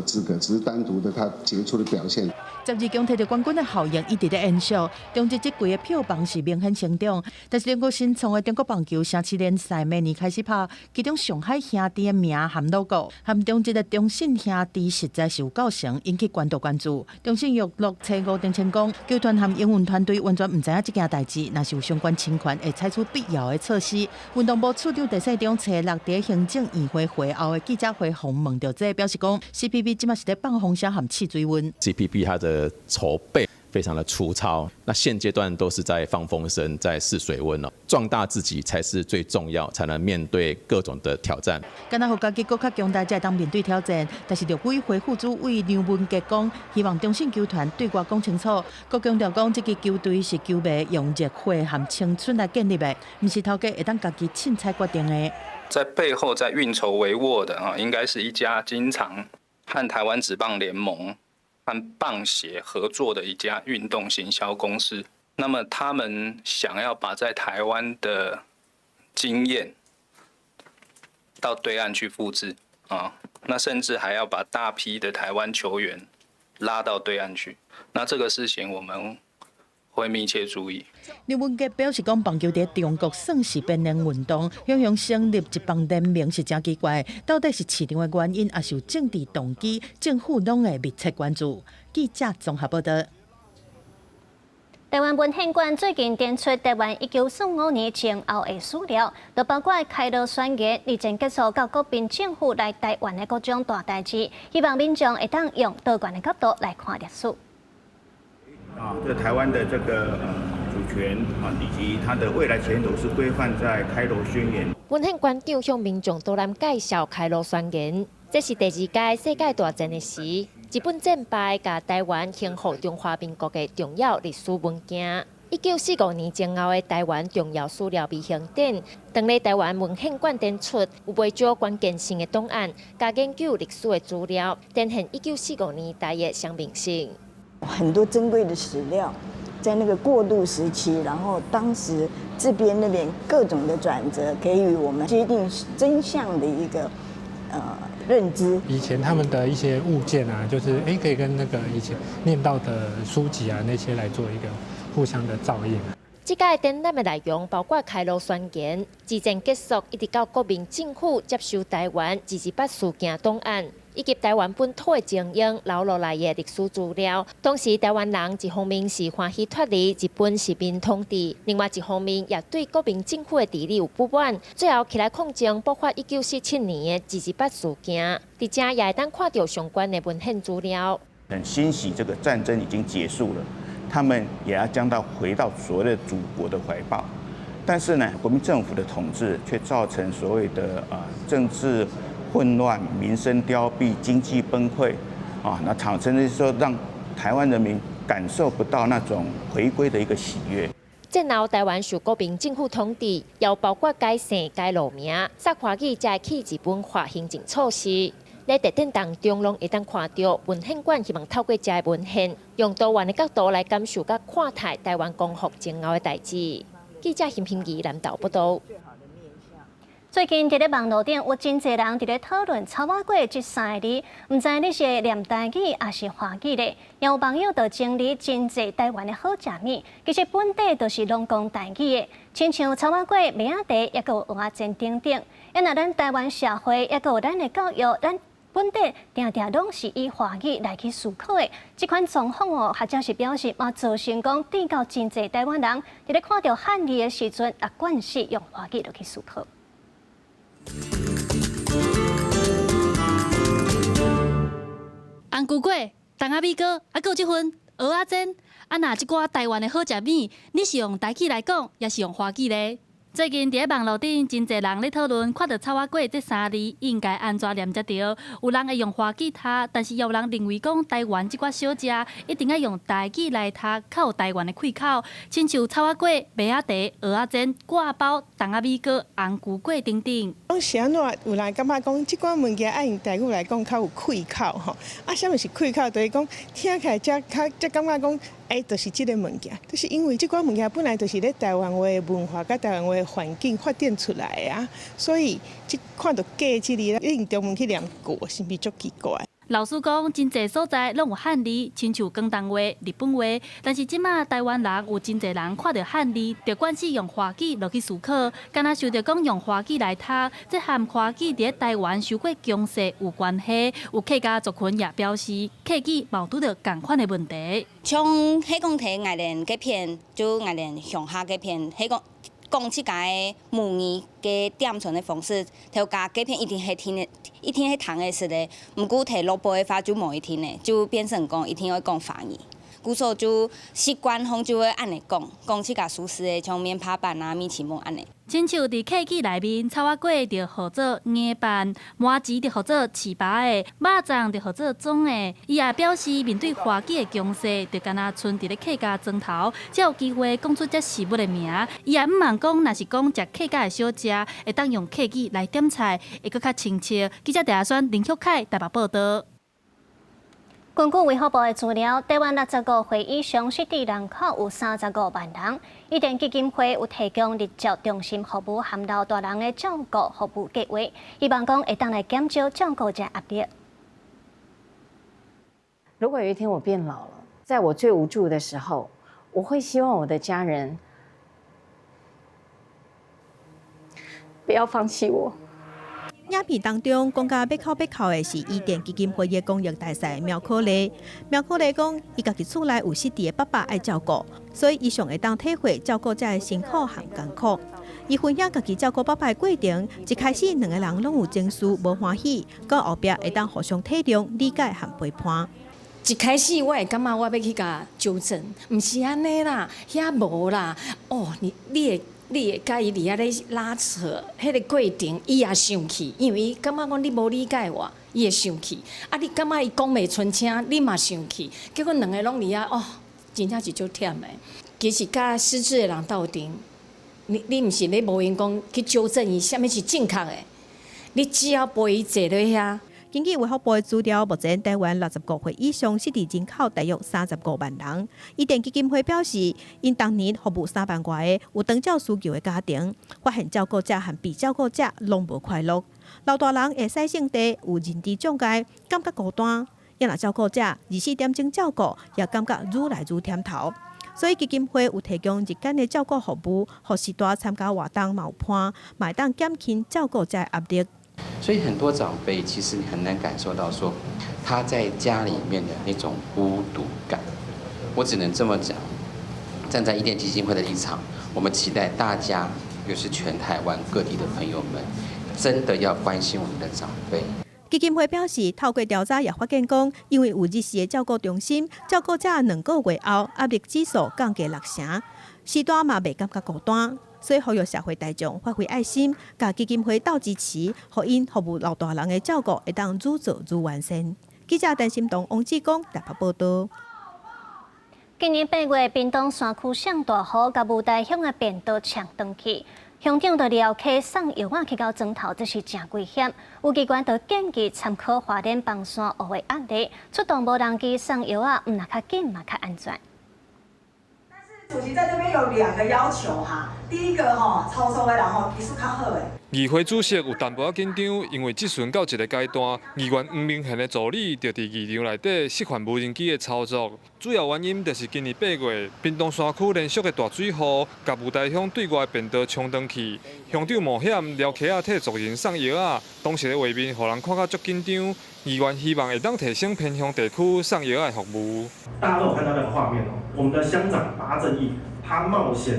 資格，只是單獨的他傑出的表現。 12強提著冠軍的效應一直咧延續，中職這季的票房是明顯成長。但是中國新創的中國棒球城市聯賽明年開始拍，其中上海兄弟的名和 logo，和中職的中信兄弟實在是有夠像，引起關注關注。中信娛樂初五澄清講，球團和營運團隊完全毋知影這件代誌，若是有相關侵權，會採取必要的措施。運動部次長鄭世忠初六佇行政院會會後的記者會，訪問著這個，表示講，CPB 這馬是咧放風聲和試水溫。 CPB 它的籌備非常的粗糙。那現階段都是在放風聲，在試水溫咯，壯大自己才是最重要，才能面對各種的挑戰。敢若予家己閣較強大，才會當面對挑戰。但是陸委會副主委梁文傑講，希望中信球團對外講清楚，閣強調講，這支球隊是球迷用熱血和青春來建立的，毋是頭家會當家己凊彩決定的。在背後在運籌帷幄的啊，應該是一家經常和台灣職棒聯盟和棒協合作的一家運動行銷公司。那麼他們想要把在台灣的經驗到對岸去複製啊，那甚至還要把大批的台灣球員拉到對岸去。那這個事情我們會密切注意。梁文傑表示，講棒球佇中國算是邊緣運動，向向成立職棒聯盟是誠奇怪，到底是市場的原因，抑是有政治動機？政府攏會密切關注。記者綜合報道。台灣文獻館最近展出台灣1945年前後的史料，就包括開羅宣言、二戰結束到國民政府來台灣的各種大代誌，希望民眾會當用多元的角度來看歷史。啊，這台灣的這個主權啊，以及它的未來前途是規範在開羅宣言。文獻館長向民眾導覽介紹開羅宣言，這是第二屆世界大戰的時，日本戰敗，共台灣興復中華民國的重要歷史文件。1945年前後的台灣重要史料微型展，當咧台灣文獻館展出，有袂少關鍵性的檔案，佮研究歷史的資料，展現1945年代的鮮明性。很多珍貴的史料，在那個過渡時期，然後當時這邊那邊各種的轉折，給予我們接近真相的一個認知。以前他們的一些物件啊，就是可以跟那個以前念到的書籍啊那些來做一個互相的照應。這屆展覽的內容包括開羅宣言、二戰結束一直到國民政府接收台灣228事件檔案，以及台灣本土的精英留落來的歷史資料。當時台灣人一方面是歡喜脫離日本殖民統治，另外一方面也對國民政府的治理有不滿。最後起來抗爭，爆發1947年的228事件。佇遮也會當看著相關的文獻資料。很欣喜，這個戰爭已經結束了，他們也要將到回到所謂的祖國的懷抱。但是呢，國民政府的統治卻造成所謂的政治混亂、民生凋敝、經濟崩潰，啊，那產生的是說讓台灣人民感受不到那種回歸的一個喜悅。戰後台灣受國民政府統治，又包括改姓、改路名、說華語，才會去日本化行政措施。佇特展當中，攏會當看著文獻館希望透過這个文獻，用多元的角度來感受佮看待台灣光復前後的代誌。記者邢平儀南投報導。最近佇咧網路頂有真濟人佇咧討論草仔粿這三个字，毋知你是會念台語抑是華語咧？也有網友就整理真濟台灣的好食物，其實本底都是攏講台語的，親像草仔粿、麥仔茶，抑閣有蚵仔煎等等。啊，若咱台灣社會，抑閣有咱的教育，咱本底定定攏是以華語來去思考的。這款狀況哦，學者是表示嘛，造成講變到真濟台灣人佇咧看著漢字的時陣，也慣勢用華語落去思考。紅龜粿、筒仔米糕，啊，閣有這份蚵仔煎，啊，若這寡台灣的好食物，你是用台語來講，抑是用華語咧？最近佇咧網路頂，真濟人咧討論，看著草仔粿這三字應該按怎念才對？有人會用華語讀，但是也有人認為講台灣這寡小食一定愛用台語來讀，較有台灣的氣口。親像草仔粿、麥仔茶、蚵仔煎、割包、筒仔米糕、紅龜粿等等。講是按怎？有人感覺講這款物件愛用台語來講較有氣口吼。啊，啥物是氣口？就是講聽起來才較才感覺講，就是這个物件，就是因為這款物件本來就是咧台灣話的文化佮台灣話的環境發展出來的啊，所以這看著粿這字，你用中文去念粿，是毋是足奇怪？老實講，真濟所在攏有漢字，親像廣東話、日本話。但是這馬台灣人有真濟人看著漢字，就慣勢用華語落去思考，敢若想著講用華語來讀，這和華語佇咧台灣受過強勢有關係。有客家族群也表示，客語嘛有拄著仝款的問題。像彼講提愛蓮這片，就愛蓮鄉下這片，彼講講這个母語嘅點傳的方式，頭家這片一定係聽的，一定係聽的是的。毋過提落埔的話就無一定的，就變成講一定會講華語。故所就習慣風就會按呢講，講這個熟食的，像麵扒飯啊、米奇夢按呢。親像佇客語內面，草仔粿就號做硬飯，麻糍就號做糍粑的，肉粽就號做粽的。伊也表示，面對華語的強勢，就敢若賰佇咧客家莊頭，才有機會講出這食物的名。伊也毋茫講，若是講食客家的小食，會當用客語來點菜，會閣較親切。記者鄭阿宣、林旭凱台北報導。根據衛福部的資料，台灣65歲以上失智人口有35萬人。伊甸基金會有提供日照中心服務含老大人的照顧服務計劃，希望講會當來減少照顧者壓力。如果有一天我變老了，在我最無助的時候，我會希望我的家人不要放棄我。影片當中講甲欲哭欲哭的是伊甸基金會的公益大使苗可麗。苗可麗講，伊家己厝內有失智的爸爸愛照顧，所以伊上會當體會照顧者的辛苦和艱苦。伊分享家己照顧爸爸的過程，一開始兩個人攏有情緒無歡喜，到後壁會當互相體諒、理解和陪伴。一開始我會感覺我欲去共糾正，毋是按呢啦，遐無啦。哦，你會佮伊佇遐咧拉扯，彼個過程伊也生氣，因為伊感覺講你無理解我，伊會生氣。啊，你感覺伊講袂出聲，你嘛生氣，結果兩個攏佇遐哦，真正是足忝的。其實佮失智的人鬥陣，你毋是咧無閒講去糾正伊啥物是正確的，你只要陪伊坐落遐。根據衛福部的資料，目前台灣65歲以上失智人口大約35萬人。伊甸基金會表示，𪜶當年服務3萬外个有長照需求的家庭，發現照顧者和被照顧者攏無快樂。老大人會使性地有認知障礙，感覺孤單；也若照顧者24點鐘照顧，也感覺愈來愈忝頭。所以基金會有提供日間的照顧服務，予序大參加活動嘛有伴，嘛會當減輕照顧者的壓力。所以很多長輩其實你很難感受到說他在家裡面的那種孤獨感。我只能這麼講，站在伊甸基金會的立場，我們期待大家，又是全台灣各地的朋友們，真的要關心我們的長輩。基金會表示，透過調查也發現講，因為有日時的照顧中心，照顧者2個月後壓力指數降低6成，序大嘛袂感覺孤單。所以呼籲社會大眾發揮愛心，共基金會鬥支持，予𪜶服務老大人的照顧會當愈做愈完善。記者陳心東、王志剛台北報導。今年8月，屏東山區上大雨，共霧台鄉的便道沖斷去，鄉長就寮溪送藥仔去到莊頭，這是誠危險。有機關就建議參考花蓮枋山霧的案例，出動無人機送藥仔，毋但較緊嘛較安全。主席在這邊有兩個要求哈，第一個吼，操作的然後技術較好的。議會主席有淡薄仔緊張，因為質詢到一個階段，議員黃明賢的助理就佇議場內底示範無人機的操作。主要原因就是今年8月，屏東山區連續的大水雨，共霧台鄉對外的便道沖斷去，鄉長冒險撩溪仔替族人送藥仔，當時的畫面予人看甲足緊張。議員希望會當提升偏鄉地區送藥仔的服務。大家都有看到那個畫面哦，我們的鄉長巴正義，他冒險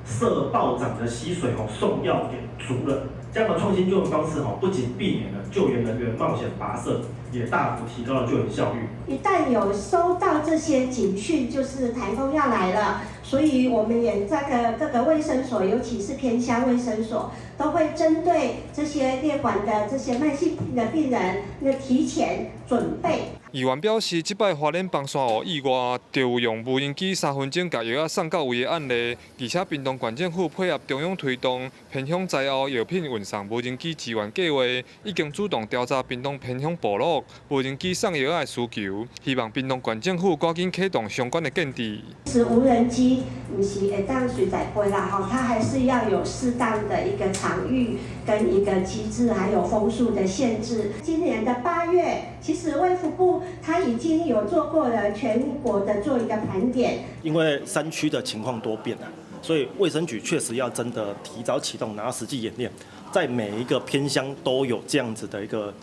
涉暴漲的溪水哦送藥給族人，這樣的創新救援方式哦，不僅避免了救援人員冒險跋涉，也大幅提高了救援效率。一旦有收到這些警訊，就是颱風要來了，所以我們也在各個衛生所，尤其是偏鄉衛生所，都會針對這些列管的這些慢性病的病人，那提前準備。議員表示，這擺花蓮枋山雨意外，就有用無人機3分鐘共藥仔送到位的案例，而且屏東縣政府配合中央推動偏鄉災後藥品運送無人機支援計劃，已經主動調查屏東偏鄉部落無人機送藥仔的需求，希望屏東縣政府趕緊啟動相關的建制。是無人機，毋是會當隨在飛啦，吼，它還是要有適當的一個場域跟一個機制，還有風速的限制。今年的8月，其實衛福部他已經有做過了全國的做一個盤點。因為山區的情況多變啊，所以衛生局確實要真的提早啟動，然後實際演練，在每一個偏鄉都有這樣子的一個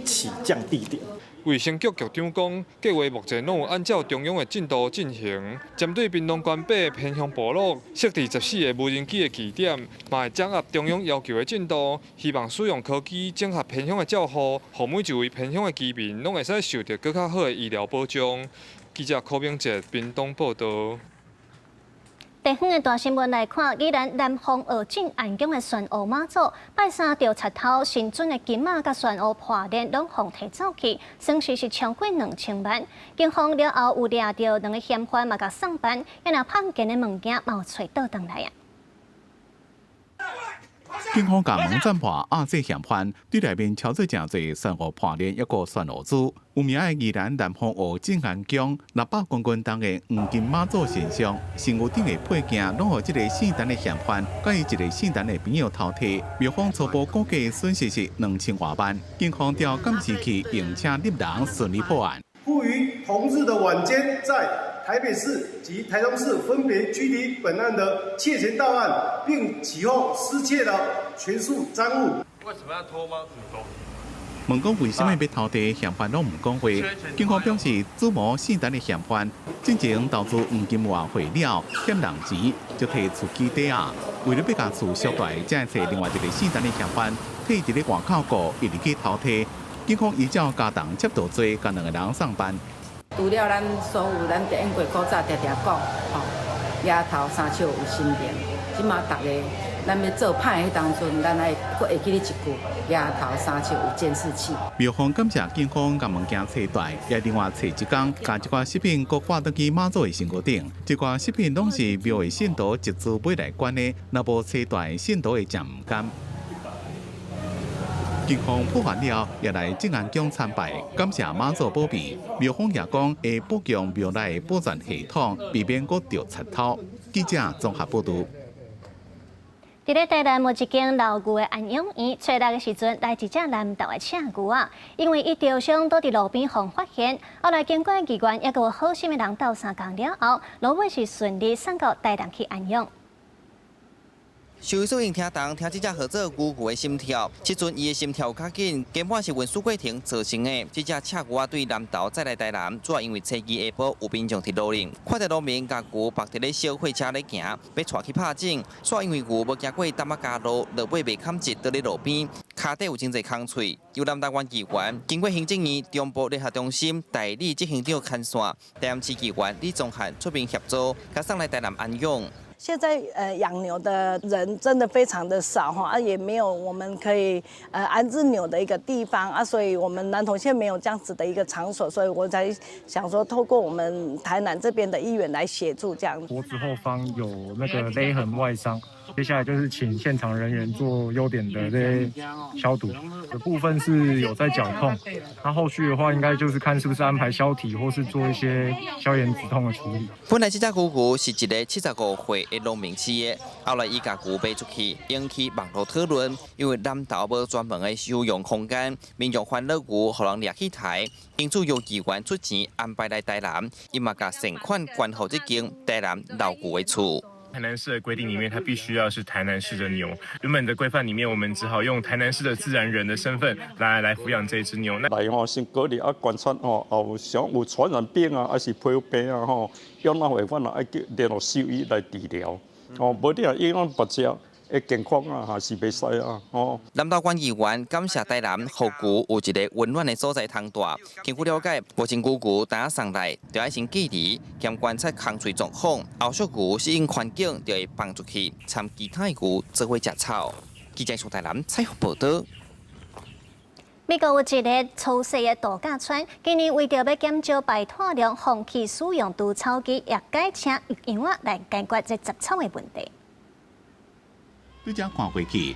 起降地點。衛生局局長講，計劃目前攏有按照中央的進度進行，針對屏東縣八偏鄉部落設置14個無人機的據點，嘛會掌握中央要求的進度，希望使用科技整合偏鄉的照護，予每一位偏鄉的居民攏會使受著閣較好的醫療保障。記者柯明哲屏東報道。地方的大新聞來看，宜蘭南方澳鎮安宮的玄武媽祖拜三著賊偷神尊的金馬佮玄武破鏈攏予提走去，損失是超過2000萬。警方了後有掠著兩个嫌犯嘛，共送辦，也若判件的物件嘛有揣倒轉來啊。警方共網站破鴨制嫌犯，對內面操作誠濟玄武破鏈抑閣玄武珠，有名的宜蘭南方澳鎮安宮600公斤重的黃金媽祖神像，身軀頂的配件攏予這个姓陳的嫌犯，佮伊一个姓陳的朋友偷提，廟方初步估計損失是2000外萬。警方調監視器用車入人順利破案。附於同日的晚間，在台北市及台中市分別拘提本案的竊權盜案，並起後失竊了全數贓物。為什麼要偷媽祖公？問講為啥物欲偷提，嫌犯攏毋講話。警方表示，主謀姓陳的嫌犯，進前投資黃金外匯了，欠人錢，就提厝基抵押。為了欲共厝贖回，才會揣另外一个姓陳的嫌犯，替佇咧外口顧，一直去偷提。警方依照加重竊盜罪，共兩个人送辦。除了咱所有咱經過古早定定講，吼，額頭三尺有神靈，這馬逐个咱欲做歹彼當陣，咱愛閣會記得一句：額頭三尺有監視器。廟方感謝警方共物件揣回，也另外揣一工，共一寡飾品閣掛轉去媽祖的身軀頂。這寡飾品攏是廟的信徒集資買來捐的，若無揣回，信徒會誠毋甘。警方破案了，也來鎮安宮參拜，感謝媽祖保庇。廟方也講會補強廟內的保全系統，避免閣著賊偷。記者綜合報導。佇咧台南有一間老牛的安養院，初六的時陣來一隻南投的赤牛仔，因為伊著傷倒佇路邊予發現，後來經過議員抑閣有好心的人鬥相共了後，落尾是順利送到台南去安養。獸醫師用聽筒聽這隻號做牛牛的心跳，這陣伊的心跳較緊，根本是運輸過程造成的。這隻赤牛仔對南投載來台南，主要因為初二下晡有民眾佇路頂看著農民共牛縛佇咧小貨車咧行，欲帶去拍種，煞因為牛無行過淡仔加路，落尾袂堪折倒佇路邊，跤底有真濟空喙。由南投縣議員經過行政院中部聯合中心代理執行長牽線，台南市議員李宗翰出面協助，共送來台南安養。現在養牛的人真的非常的少哈，啊也沒有我們可以安置牛的一個地方啊，所以我們南投縣沒有這樣子的一個場所，所以我才想說透過我們台南這邊的議員來協助這樣。脖子後方有那個勒痕外傷，接下來就是請現場人員做優點的這些消毒的部分是有在絞痛，那後續的話應該就是看是不是安排消體或是做一些消炎止痛的處理。本來這隻牛牛是一个75歲的農民飼的，後來伊共牛賣出去，引起網路討論，因為南投無專門的收容空間，民眾煩惱牛予人掠去刣，因此由議員出錢安排來台南，伊嘛共善款捐予這間台南老牛的厝。台南市的規定裡面，它必須要是台南市的牛。原本的規範裡面，我們只好用台南市的自然人的身份來撫養這隻牛。來吼，先隔離啊，觀察吼，有像有傳染病啊，還是皮膚病啊吼，要哪會阮啊愛叫聯絡獸醫來治療。哦，無你若影響別隻的健康啊，還是袂使啊，哦。南投縣議員感謝台南，予牛有一个溫暖的所在通蹛。根據了解，目前牛牛當送來，就愛先隔離兼觀察空喙狀況，後續牛適應環境就會放出去，參其他的牛做伙食草。記者蘇台南採訪報導。美國有一个粗細的度假村，今年為著欲減少排碳量，放棄使用除草機，也改請羊仔來解決這雜草的問題。對遮看過去，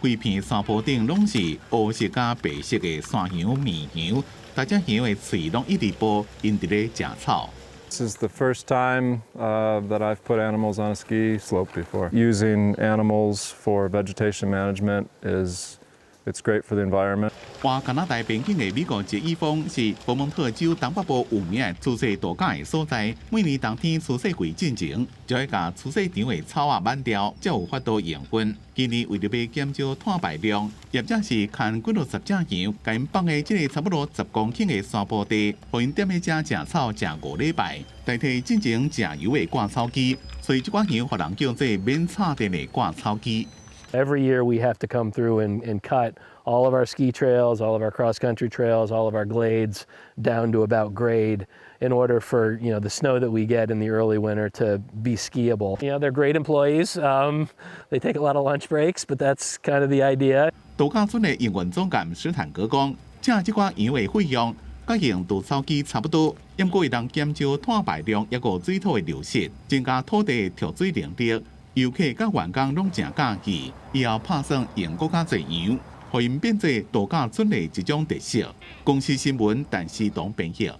規片山坡頂攏是烏色佮白色的山羊、綿羊，逐隻羊的喙攏一直哺，𪜶佇咧食草。 This is the first time that I've put animals on a ski slope before. Using animals for vegetation management is it's great for the environment. 倚加拿大邊境的美國捷伊峰是佛蒙特州東北部有名的出世度假的所在。每年冬天除雪季進前，就愛共除雪場的草仔挽掉，才有法度養分。今年為著欲減少碳排量，業者是牽幾落十隻羊，共𪜶放佇這个差不多10公頃的山坡地，予𪜶踮咧遮食草食5禮拜，代替進前食油的割草機。所以這款羊予人叫做免插電的割草機。Every year we have to come through and cut all of our ski trails, all of our cross country trails, all of our glades down to about grade in order for the snow that we get in the early winter to be skiable. They're great employees. They take a lot of lunch breaks, but that's kind of the idea. 度假村的營運總監史坦哥講，請這寡羊的費用，佮用除草機差不多，毋過會當減少碳排量，抑閣水土的流失，增加土地蓄水能力。遊客佮員工攏誠佮意，以後拍算養閣較濟羊，予𪜶變做度假村的一種特色。公視新聞，陳思東編譯。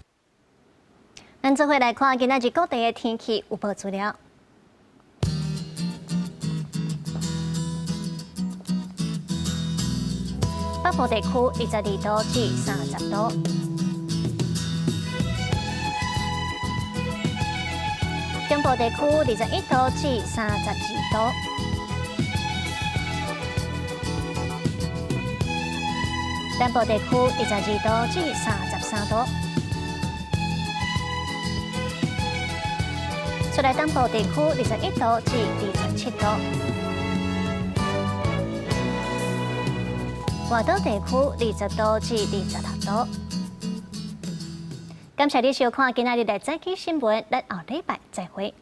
咱做伙來看今仔日各地的天氣預報資料。北部地區22度至30度，中部地區21度至32度，南部地區22度至33度，出來東部地區21度至27度。外島地區20度至26度。感謝你收看今仔日的早起新聞，咱後禮拜再會。